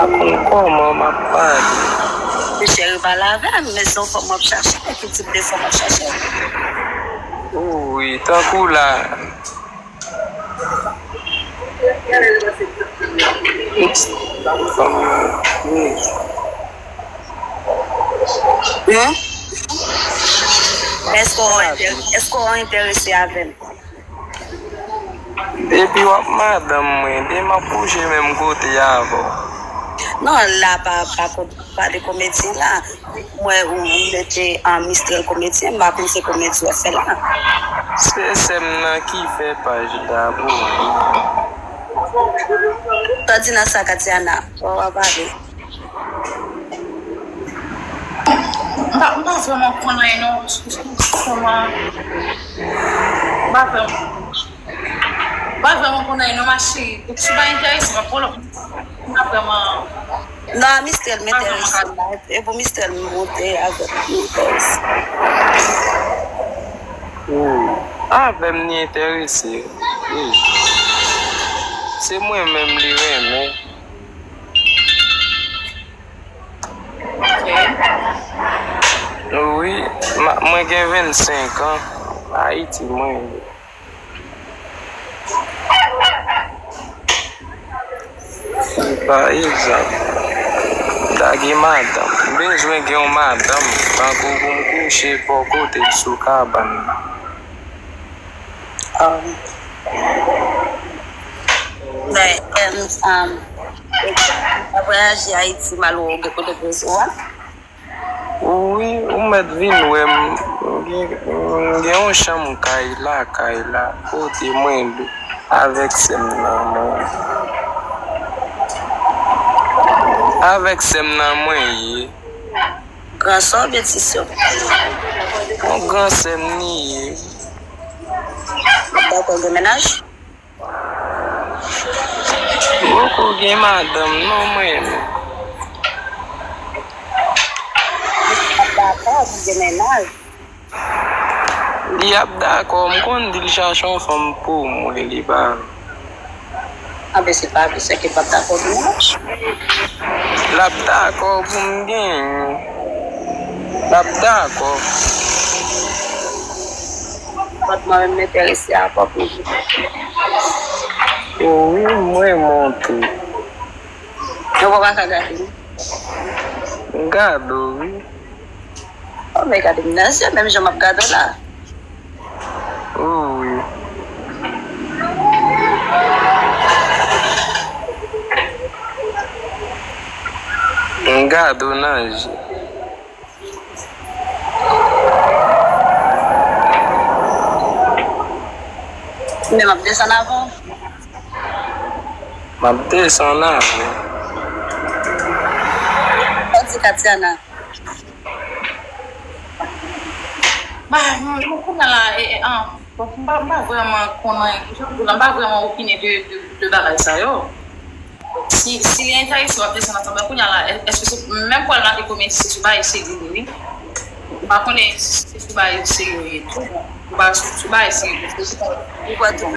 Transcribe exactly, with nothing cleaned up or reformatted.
Kòman m ap pale? Cheri, pale avè m, men se yon fanm w ap chache, ki tip de fanm w ap chache? Wi, tankou la. Fanm nan, wi. Hein? Èske w enterese avè m? Depi w ap madanm mwen, de m ap kouche menm kote avè w. Non, la pa, pa, ko- pa de komedyen la. Mwen, ou, ou mete an Mistrèl komedyen, m pa konn se komedi w ap fè la. Se sè m nan ki fè paj la pou mwen. Sa w di nan sa, Katiana? Ou pa pale. M pa, m pa vrèman konn anyen non. Kòman? M pa vrèman, m pa vrèman konn anyen non, ma chérie. Donk, si w pa enterese, pa pwoblèm. M pa vrèman. Non, a Mistrèl m enterese. E pou Mistrèl m monte avèk m enterese. Wi. Avè m li enterese. Wi. Se mwen menm li renmen. Wi, ma- mwen gen vennsenk an. Ayiti mwen ye. Pa egzanp, m ta gen madanm. M bezwen gen yon madanm, tankou pou m kouche bò kote l sou kabann nan. Um, men, em, um, ou voyaje Ayiti, m al wè w gen kote poze w a? Wi, ou mèt vin wè m. M gen, m gen yon chanm kay la, kay la, kote mwen avèk sè m nan mwen. Avèk sè m nan mwen ye. Gran sè w oubyen ti sè w? Yon gran sè m li ye. Ou dakò gen mennaj? Poko gen madanm non mwen menm. Ou dakò pou gen mennaj? Li ap dakò, m konn di l chache yon fanm pou mwen, li pa. Anben se pa vre, sèke l p ap dakò pou mennaj. L ap dakò pou m genyen. L ap dakò. Kot mwen menm m enterese a kòb mwen. O wi, mwen monte. Yo pa ka gade m. M gade w, wi. O, men gade m nan zye, menm jan m ap gade w la. O wi. M gade w nan je. Men m ap desann avè w. M ap desann avè w. Sa w di Katiana? Bah, mwen, mwen kounye a la, e, e, ah, bon, m pa, m pa vrèman konnen, jan pou di la, m pa vrèman opine de, de, de bagay sa yo. Si, si li enterese, w ap desann ansanm, men kounye a la, è-, èske se, menm pou al make komedi, se sou bagay serye li, wi. M pa konnen si se sou bagay serye li tou, bon, ou pa sou, sou bagay serye, paske se pa, ou pa tou.